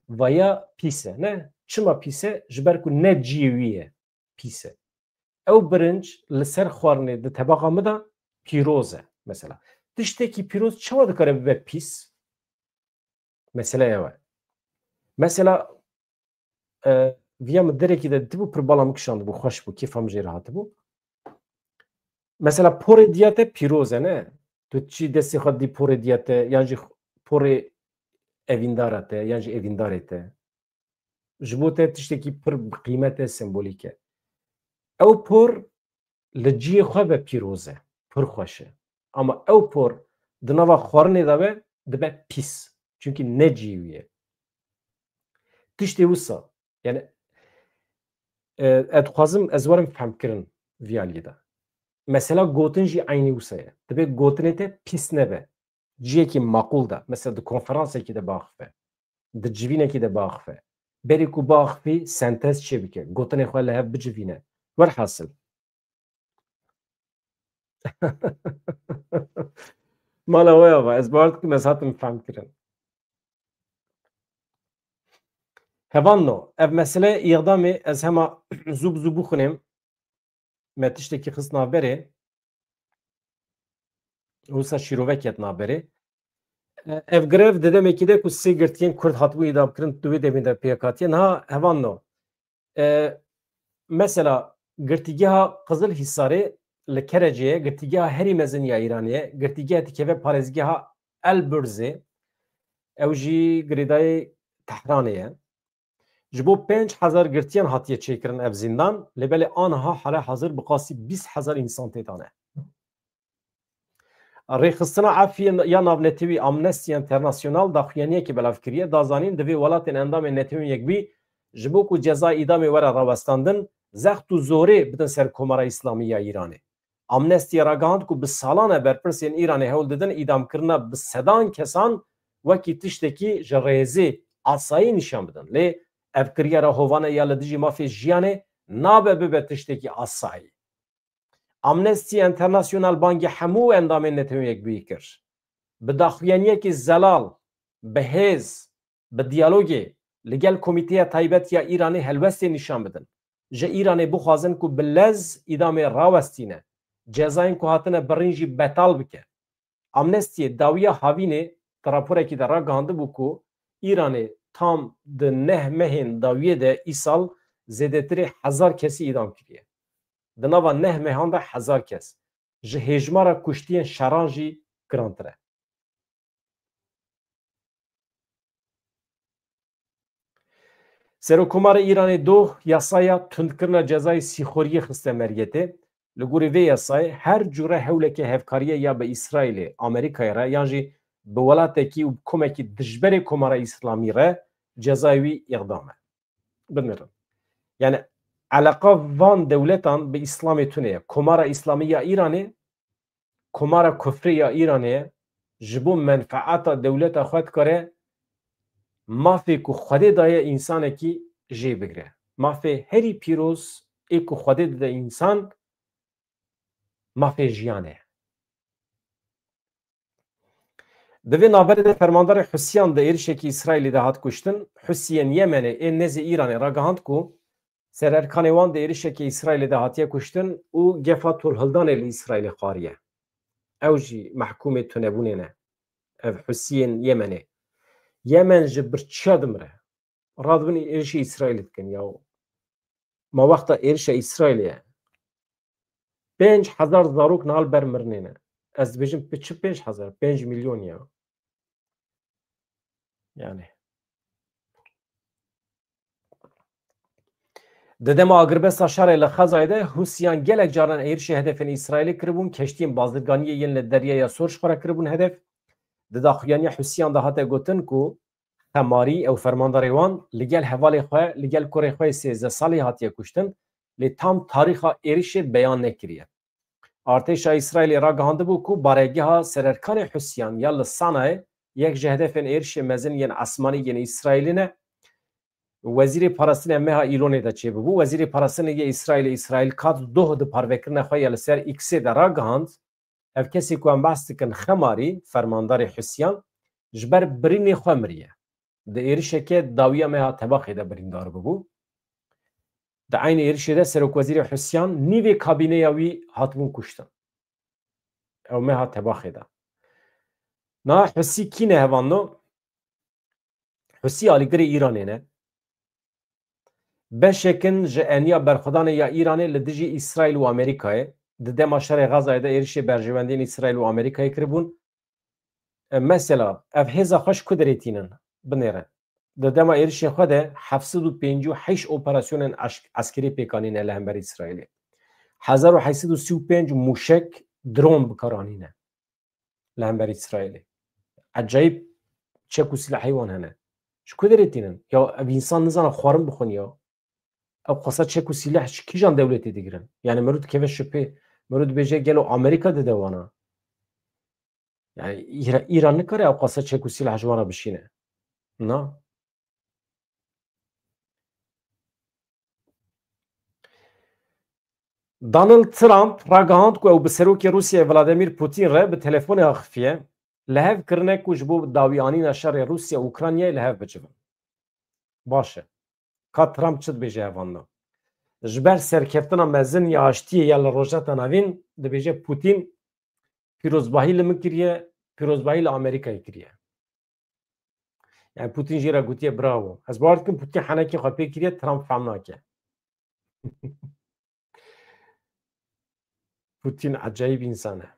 vaya pîs e. Ne? Çima pîs e? Ji ber ku ne ciyê wî ye. Pîs e. Ew birinc li ser xwarinê di tebaxa min de pîroz e. Mesela. Tiştekî pîroz çawa dikare bibe pîs? Mesele ew e. Mesela, e, viya min derekî de ditibû, pir bala min kişandibû, xweş bû, kêfa min jê re hatibû. Mesela porê diya te pîroz e, ne? Tu çi destê xwe dî porê diya te, yan jî porê evîndara te, yan jî evîndarê te. Ji bo te tiştekî pir bi qîmet e, sembolîk e. Ew por li ciyê xwe ve pîroz e, pir xweş e. Ama ew por di nava xwarinê de be, dibe pîs. Çimkî ne ciyê wî ye. Tiştê wisa, yani, e, ez dixwazim ez werim fehmkirin vî aliyê de. Mesela gotin jî eynî wisa ye. Dibe gotinê te pîs nebe. Ciyekî maqûl de, mesela di konferansekî de biaxife, di civînekî de biaxife. Berî ku biaxifî, sentez çêbike, gotinê xwe li hev bicivîne. Werhasil. Mala we ya va, ez bawer dikim ez hatim fehmkirin. Hevalno, ev mesele îxdamê ez hema zû bi zû bixwinêm. Me tiştekî xist navberê. Wisa şîrove ket navberê. E, ev grev di demekî de ku sê girtiyên Kurd hatibû îdamkirin, di wê demê de pêk hatiye. Niha hevalno. E, mesela girtîgeha Qizilhîsarê li Kerecê ye, girtîgeha herî mezin ya Îranê ye, girtîgeha dikeve parêzgeha Elburzê, ew jî girêdayî Tehranê ye. Ji bo pênc hezar girtiyan hatiye çêkirin ev zîndan, lê belê aniha hale hazir bi qasî bîst hezar însan tê de ne. Rêxistina Efî ya Navnetewî Amnesty International daxuyaniyekê belav kiriye, da zanîn divê welatên endamên Netewên Yekbûyî ji bo ku ceza îdamê were rawestandin, zext û zorê bidin ser Komara Îslamî ya Îranê. Amnestyê ragihand ku bi salan e berpirsên Îranê hewl didin îdamkirina bi sedan kesan wekî tiştekî ji rêzê, asayî nîşan bidin. Lê ev kiryara hovane ya li dijî mafê jiyanê nabe bibe tiştekî asayî. Amnesty International bangê hemû endamên Netewên Yekbûyî kir. Bi daxuyaniyekî zelal, bi hêz, bi diyalogê li gel Komîteya Taybet ya Îranê helwestê nîşan bidin. Ji Îranê bixwazin ku bi lez îdamê rawestîne, cezayên ku hatine birîn jî betal bike. Amnestyê dawiya havînê di raporekî de ragihandibû ku Îranê tam di neh mehên dawiyê de îsal zêdetirê hezar kesî îdam kiriye. Di nava neh mehan de hezar kes. Ji hêjmara kuştiyên şeran jî girantir e. Serokkomarê Îranê doh yasaya tundkirina cezayê sîxoriyê xiste meriyetê. Li gorî vê yasayê her cûre hewleke hevkariye ya bi Îsraîlê, Amerîkayê re yan jî bi welatekî û bi komekî dijberê Komara Îslamî re cezayê wî îdam e. Binêrin. Yani eleqa van dewletan bi Îslamê tune ye. Komara Îslamî ya Îranê, komara kufrê ya Îranê ye. Ji bo menfaeta dewleta xwe dikare mafê ku Xwedê daye însanekî jê bigire. Mafê herî pîroz ê ku Xwedê dide însan mafê jiyanê ye. Di vê navberê de fermandarê Husiyan di êrişekî Îsraîlê de hat kuştin. Husiyên Yemenê ê nêzî Îranê ragihand ku sererkanê wan di êrişekê Îsraîlê de hatiye kuştin û gefa tolhildanê li Îsraîlê xwariye. Ew jî mehkûmê tunebûnê ne. Ev Husiyên Yemenê. Yemen ji birçiya dimire. Radibin êrişê Îsraîlê dikin ya. Ma wexta êrişa Îsraîlê ye. Pênc hezar zarok nal ber mirinê ne. Ez dibêjim, pi-, çi pênc hezar? Pênc milyon ya. Yani. Di dema agirbesta şerê li Xezayê de Husiyan gelek caran êrişê hedefên Îsraîlê kiribûn, keştiyên bazirganiyê yên li Deryaya Sor ji xwe re kiribûn hedef. Di daxuyaniya Husiyan de hate gotin ku Xemarî, ew fermandarê wan, li gel hevalê xwe, li gel kurê xwe yê sêzdeh salî hatiye kuştin, lê tam tarîxa êrişê beyan nekiriye. Artêşa Îsraîlê ragihandibû ku baregeha sererkanê Husiyan ya li Sanayê yek ji hedefên êrişê mezin yên esmanî yên Îsraîlê ne. Wezîrê Parastinê meha Îlonê de çêbibû. Wezîrê Parastinê yê Îsraîlê, Îsraîl Katz, doh di parvekirina xwe ya li ser X-ê de ragihand, ev kesê ku em behs dikin Xemarî, fermandarê Husiyan, ji ber birînê xwe miriye. Di êrişeke dawiya meha Tebaxê de birîndar bibû. Di eynî êrişê de serokwezîrê Husiyan, nîvê kabîneya wî hatibûn kuştin. Ew meha Tebaxê de. Na Husî kî ne hevanno? Husî alîgirê Îranê ne. Beşekin ji eniya berxwedanê ya Îranê li dijî Îsraîl û Amerîkayê. Di dema şerê Xezayê de êrişê berjewendiyên Îsraîl û Amerîkayê kiribûn. E, mesela, ev hêza xwe ji ku derê tînin? Binêre. Di dema êrişên xwe de heft sed û pêncî û heşt operasyonên eşk-, eskerî pêk anîne li hember Îsraîlê. Hezar û heşt sed û sî û pênc mûşek, dron bi kar anîne li hember Îsraîlê. Ecayîb çek û silahê wan hene. Ji ku derê tînin? Ya ev însan nizane xwarin bixwin ya. Ew qasa çek û sîleh ji kîjan dewletê digirin? Yani meriv dikeve şüphe, meriv dibêje gelo Amerîka dide wana? Yani Îra-, Îran nikare ew qasa çek û sîleh ji wan re bişîne. Na. Donald Trump ragihand ku ew bi serokê Rûsyayê Vladimir Putin re bi telefonê axifiye, li hev kirine ku ji bo dawiyanîna şerê Rûsya û Ukraynayê li hev bicivin. Baş e. Ka Trump çi dibêje hevanna? Ji ber serkeftina mezin ya aştiyê ya li Rojheta Navîn dibêje Putin pîrozbahî li min kiriye, pîrozbahî li Amerîkayê kiriye. Yani Putin jê re gotiye bravo. Ez bawer dikim Putin henekê xwe pê kiriye, Trump fehm nake. Putin ecayîb însan e.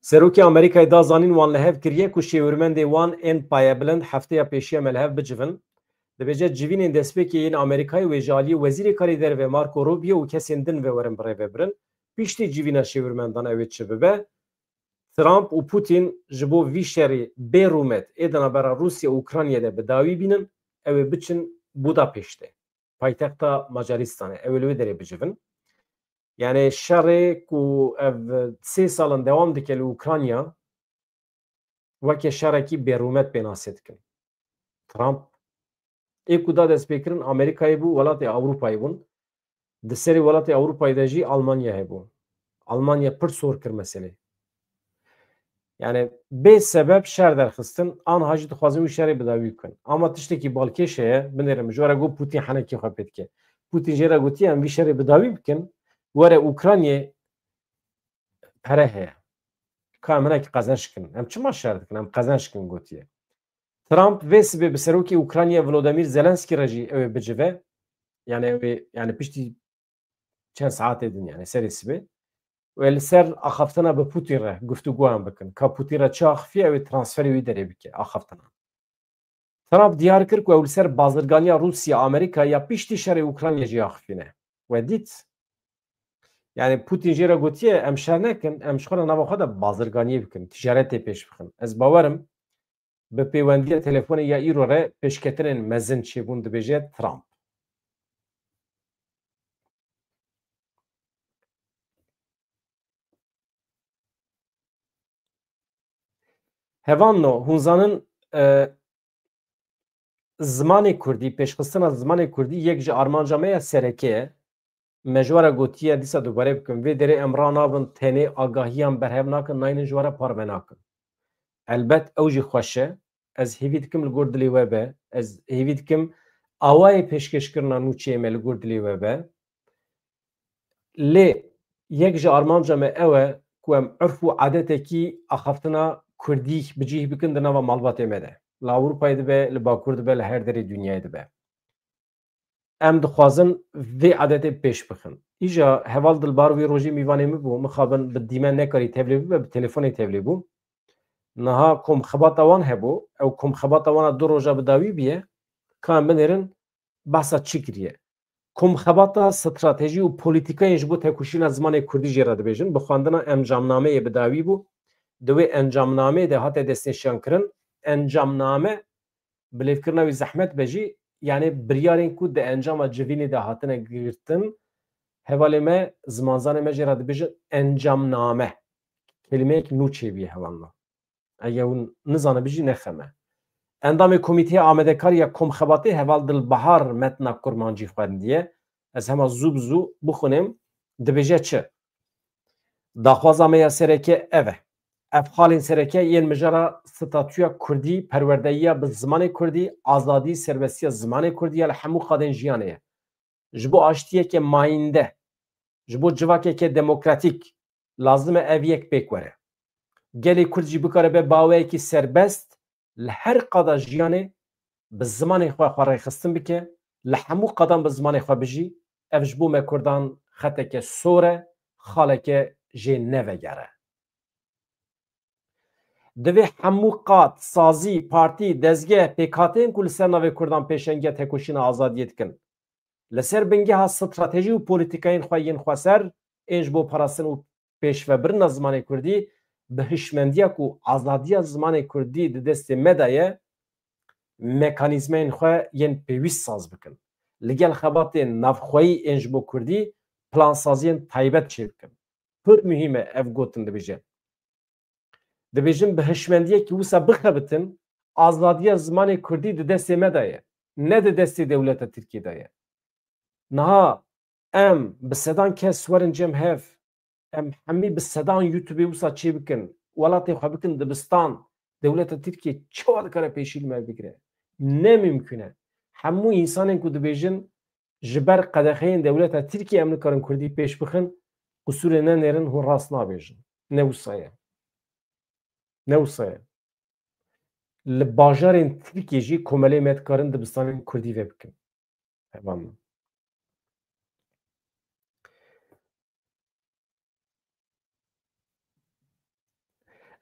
Serokê Amerîkayê da zanîn wan li hev kiriye ku şêwirmendê wan ên payebilind hefteya pêşiya me li hev bicivin. Dibêje civînên destpêkê yên Amerîkayê wê ji aliyê Wezîrê Karê Derve Marco Rubio û kesên din ve werin birêvebirin. Piştî civîna şêwirmendan ew ê çi bibe? Trump û Putin ji bo vî şerê bê rûmet ê di navbera Rûsya û Ukraynayê de bi dawî bînin, ew ê biçin Budapêştê, paytexta Macaristanê, ew ê li wê derê bicivin. Yani şerê ku ev sê sal in dewam dike li Ukrayna, weke şerekî bêrûmet pênasê dikin. Trump ê ku da destpêkirin Amerîkayê bû, welatê Ewropayê bûn. Di serê welatê Ewropayê de jî Almanya hebû. Almanya pir sor kir meselê. Yani bê sebeb şer derxistin, anha jî dixwazin wî şerê bi dawî bikin. Ama tiştekî balkêş heye, binêrim, ji we re got Putin henekî xwe pê dike. Putin jê re gotiye, em vî şerê bi dawî bikin, were Ukraynayê pere heye. Ka em hinekî qezenç kin. Em çima şer dikin? Em qezenç kin gotiye. Trump vê sibê bi serokê Ukraynayê Volodymyr Zelenskî re jî ew ê bicive. Yani ew ê, yani piştî çend saetê din, yani serê sibê. Wê li ser axaftina bi Putin re guftûgoyan bikin. Ka Putin re çi axifiye, ew ê transferê wî derê bike, axaftina. Trump diyar kir ku ew li ser bazirganiya Rûsya, Amerîka ya piştî şerê Ukrayna jî axifîne. We dît? Yani Putin jê re gotiye, em şer nekin, em ji xwe re nava xwe de bazirganiyê bikin, ticaretê pêş bixin. Ez bawerim, bi pêwendiya telefonê ya îro re pêşketinên mezin çêbûn, dibêje Trump. Hevalno, hûn zanin, e, zimanê kurdî, pêşxistina zimanê kurdî yek ji armanca me ya sereke ye. Me ji we re gotiye, dîsa dubare bikim, vê derê em ranabin, tenê agahiyan berhev nakin, naynin ji we re parve nakin. Elbet ew jî xweş e. Ez hêvî dikim li gor dilê we be. Ez hêvî dikim awayê pêşkêşkirina nûçeyê me li gor dilê we be. Lê yek ji armanca me ew e ku em urf û adetekî axaftina kurdî bi cih bikin di nava malbatê me de. Li Ewropayê dibe, li Bakur dibe, li her derê dinyayê dibe. Em dixwazin vê adetê pêş bixin. Îja heval Dilbar wî rojî mîvanê min bû, mixabin bi dîmen nekarî tevlê bibe, bi telefonê tevlê bû. Niha komxebata wan hebû, ew komxebata wan a du roja bi dawî bûye, ka em binêrin behsa çi kiriye. Komxebata stratejî û polîtîkayên ji bo tekoşîna zimanê kurdî jê re dibêjin, bi xwendina encamnameyê bi dawî bû. Di wê encamnameyê de hate destnîşankirin, encamname bilêvkirina wî zehmet be jî, yani biryarên ku di encama civînê de hatine girtin, hevalê me, zimanzanê me jê re dibêjin encamname. Kelîmeyek nû çêbûye hevalno. Eger hûn nizanibin jî nexem e. Endamê Komîteya Amadekar ya Komxebatê heval Dilbahar metna kurmancî xwendiye. Ez hema zû bi zû bixwînim. Dibêje çi? Daxwaza me ya sereke ev e. Ev xalên sereke yên mijara statûya kurdî, perwerdeyiya bi zimanê kurdî, azadî, serbestiya zimanê kurdî ya li hemû qadên jiyanê ye. Ji bo aştiyeke mayînde, ji bo civakeke demokratîk lazim e ev yek pêk were. Gelê kurd jî bikare be baweyekî serbest li her qada jiyanê bi zimanê xwe xwe rêxistin bike, li hemû qadan bi zimanê xwe bijî, ev ji bo me kurdan xeteke sor e, xaleke jê nevegere. Divê hemû qad, sazî, partî, dezgeh, pêkhateyên ku li ser navê kurdan pêşengiya tekoşîna azadiyê dikin, li ser bingeha stratejî û polîtîkayên xwe yên xweser, ên ji bo parastin û pêşvebirina zimanê kurdî, bi hişmendiya ku azadiya zimanê kurdî di destê me de ye, mekanîzmayên xwe yên pêwîst saz bikin. Li gel xebatên navxweyî ên ji bo kurdî plansaziyên taybet çêbikin. Pir muhîm e ev gotin dibêje. Dibêjin bi hişmendiyekî wisa bixebitin, azadiya zimanê kurdî di destê me de ye. Ne di destê dewleta Tirkiyê de ye. Niha em bi sedan kes werin cem hev, em hemî bi sedan YouTubeê wisa çêbikin, welatê xwe bikin dibistan, dewleta Tirkiyê çawa dikare pêşî li me bigire? Ne mimkun e. Hemû însanên ku dibêjin ji ber qedexeyên dewleta Tirkiyê em nikarin kurdî pêş bixin, qisûrê nenêrin, hûn rast nabêjin. Ne wisa ye. Ne wisa ye. Li bajarên Tirkiyê jî komelê me dikarin dibistanên kurdî vebikin. Hevalno.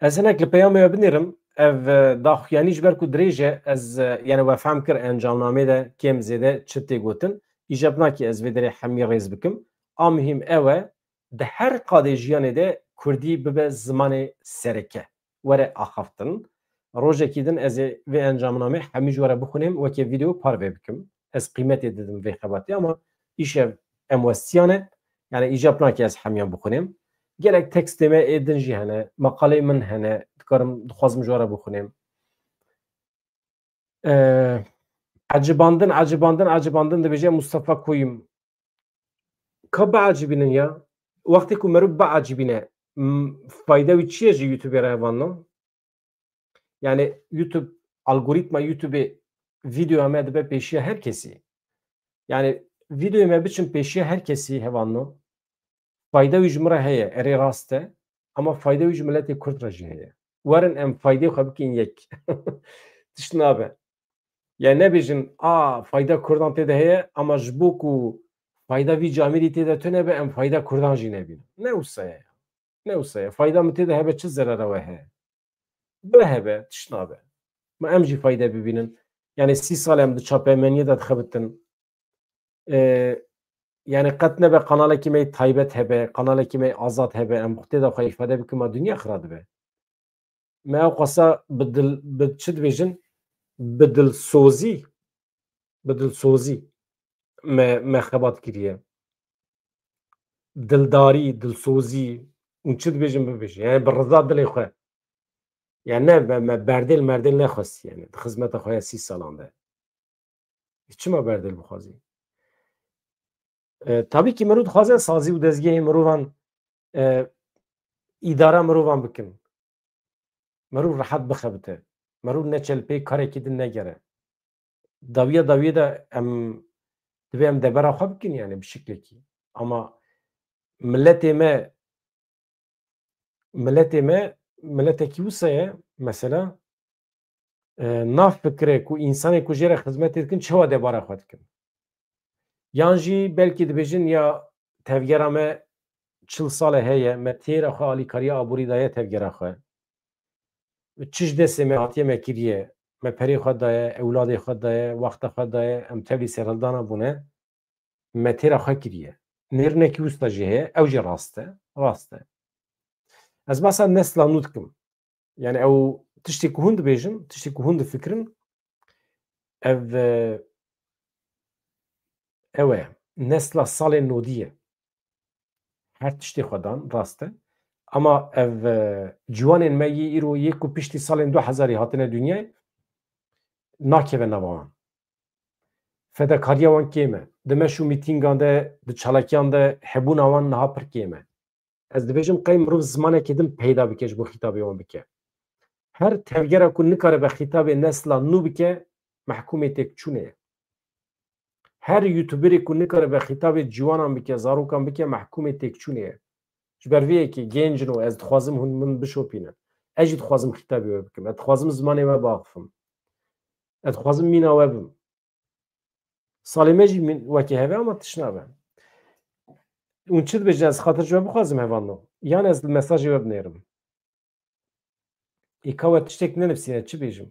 Ez hinek li peyamê we binêrim. Ev, e, daxuyanî ji ber ku dirêj e, ez, e, yani we fehm kir encamnamê de kêm zêde çi tê gotin. Îcab nake ez vê derê hemî rêz bikim. A muhîm ew e, di her qadê jiyanê de kurdî bibe zimanê sereke. Were axaftin. Rojekî din ez ê vê encamnamê hemî ji we re bixwînim, weke vîdeo parve bikim. Ez qîmetê didim vê xebatê, ama îşev em westiyan e. Yani îcab nake ez hemiyan bixwînim. Gelek tekstê me ê din jî hene, meqaleyê min hene, dikarim, dixwazim ji we re bixwînim. Ee, ecibandin, ecibandin, ecibandin dibêje Mustafa Koyum. Ka biecibînin ya. Wextê ku meriv biecibîne, m-, fayda wî çi ye ji YouTubeê re hevalno? Yani YouTube, algoritma YouTubeê vîdeoya me dibe pêşiya her kesî. Yani vîdeoya me biçin pêşiya her kesî hevalno. Fayda wî ji min re heye, erê rast e. Ama fayda wî ji miletê Kurd re jî heye. Werin em faydê xwe bikin yek. Tişt nabe. Yani nebêjin, a, fayda Kurdan tê de heye, ama ji bo ku fayda vî camêrî tê de tune be, em fayda Kurdan jî nebînin. Ne wisa ye. Ne wisa ye. Fayda min tê de hebe, çi zerera we heye? Bi hebe, tişt nabe. Ma em jî fayde bibînin. Yani sî sal em di çapemeniyê de dixebitin. E, yani qet nebe kanalekî me taybet hebe, kanalekî me azad hebe, em xwe tê de xwe îfade bikin, ma dinya xira dibe. Me ew qasa bi dil, bi çi dibêjin? Bi dilsozî, bi dilsozî me, me xebat kiriye. Dildarî, dilsozî, hûn çi dibêjin bibêjin. Yani bi riza dilê xwe. Yani ne, me, me berdêl merdêl nexwest yani. Di xizmeta xwe ya sî salan de. Çima berdêl bixwazî? E, tabii ki mirov dixwaze sazî û dezgehê mirovan, e, îdara mirovan bikin. Mirov rehet bixebite. Mirov neçe li pey karekî din negere. Dawiya dawiyê de em, divê em debera xwe bikin yani bi şiklekî. Ama milletê me, milletê me, milletekî wisa ye, mesela, e, nav fikre ku însanê ku jê re xizmetê dikin, çawa debara xwe dikin? Yan jî belkî dibêjin, ya tevgera me çil sal e heye, me têra xwe alîkariya aborî daye tevgera xwe. Çi ji destê me hatiye me kiriye, me perê xwe daye, ewladê xwe daye, wexta xwe daye, em tevlî serhildana bûne, me têra xwe kiriye. Nêrinekî wisa jî heye, ew jî rast e, rast e. Ez behsa nesla nû dikim. Yani ew tiştê ku hûn dibêjin, tiştê ku hûn difikirin, ev, e, ew e, nesla salên nodî ye. Her tiştê xwe dan, rast e. Ama ev, e, ciwanên me yê îro, yê ku piştî salên du hezarî hatine dinyayê, nakeve nava wan. Fedakariya wan kêm e. Di meş û mîtîngan de, di çalakiyan de hebûna wan niha pir kêm e. Ez dibêjim qey mirov zimanekê din peyda bike ji bo xîtabê wan bike. Her tevgera ku nikare be xîtabê nesla nû bike, mehkûmê têkçûnê ye. Her youtuberê ku nikare be xîtabê ciwanan bike, zarokan bike, mehkûmê têkçûnê ye. Ji ber vê yekê gênc in û ez dixwazim hûn min bişopînin. Ez jî dixwazim xîtabê we bikim. Ez dixwazim zimanê we biaxifim. Ez dixwazim mîna we bim. Salê me jî min-, wekî heve ama tişt nabe. Hûn çi dibêjin, ez xatir ji we bixwazim hevalno? Yan ez li mesajê we binêrim? Îka we tiştek nenivîsîne, çi bêjim?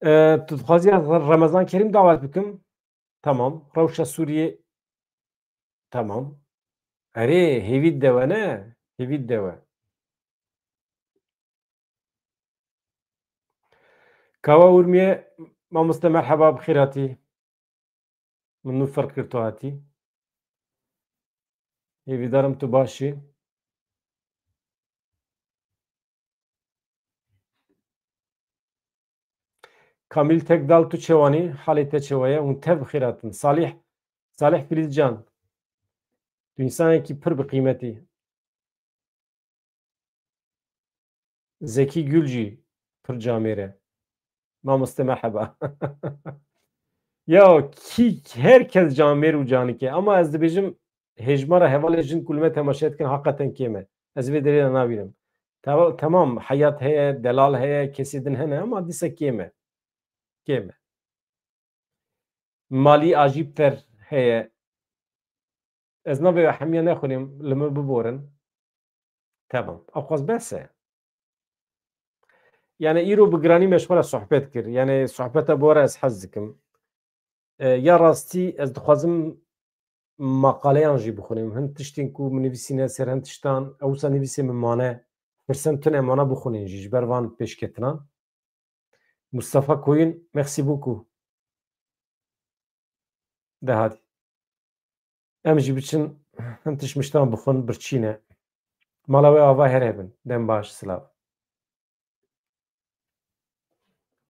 E, tu dixwazî ez Remezan Kerîm dawet bikim? Tamam. Rewşa Sûriyê. Tamam. Erê, hêvî dewe ne? Hêvî dewe. Kawa Urmiye, mamoste, merheba, bi xêr hatî. Min nû ferq kir tu hatî. Hêvîdarim tu baş î. Kamîl Tekdal, tu çewanî? Halê te çewa ye? Hûn tev bi xêr hatin. Salih, Salih Filîzcan. Tu însanekî pir bi qîmetî. Zekî Gül jî pir camêr e. Mamoste merheba. Ya kî, her kes camêr û canik e. Ama ez dibêjim hêjmara hevalê jin ku li me temaşe dikin heqeten kêm e. Ez vê derê de nabînim. Teva-, temam, heyat heye, delal heye, kesê din hene ama dîsa kêm e. Kêm e. Malî Ajîpter heye. Ez navê we hemiya nexwînim, li min biborin. Tamam. Aqwas bes e. Yani îro bi giranî me ji xwe re sohbet kir. Yani sohbeta bi we re ez hez dikim. E, ya rastî ez dixwazim maqaleyan jî bixwînim. Hin tiştên ku min nivîsîne ser hin tiştan, ew wisa nivîsê min mane. Pirsen tune mana bixwînin jî ji ber van pêşketinan. Mustafa Koyun, merci beaucoup. De hadi. Em jî biçin, hin tişmiştan bixwin, birçî ne. Mala we ava here bin. Dem baş, silav.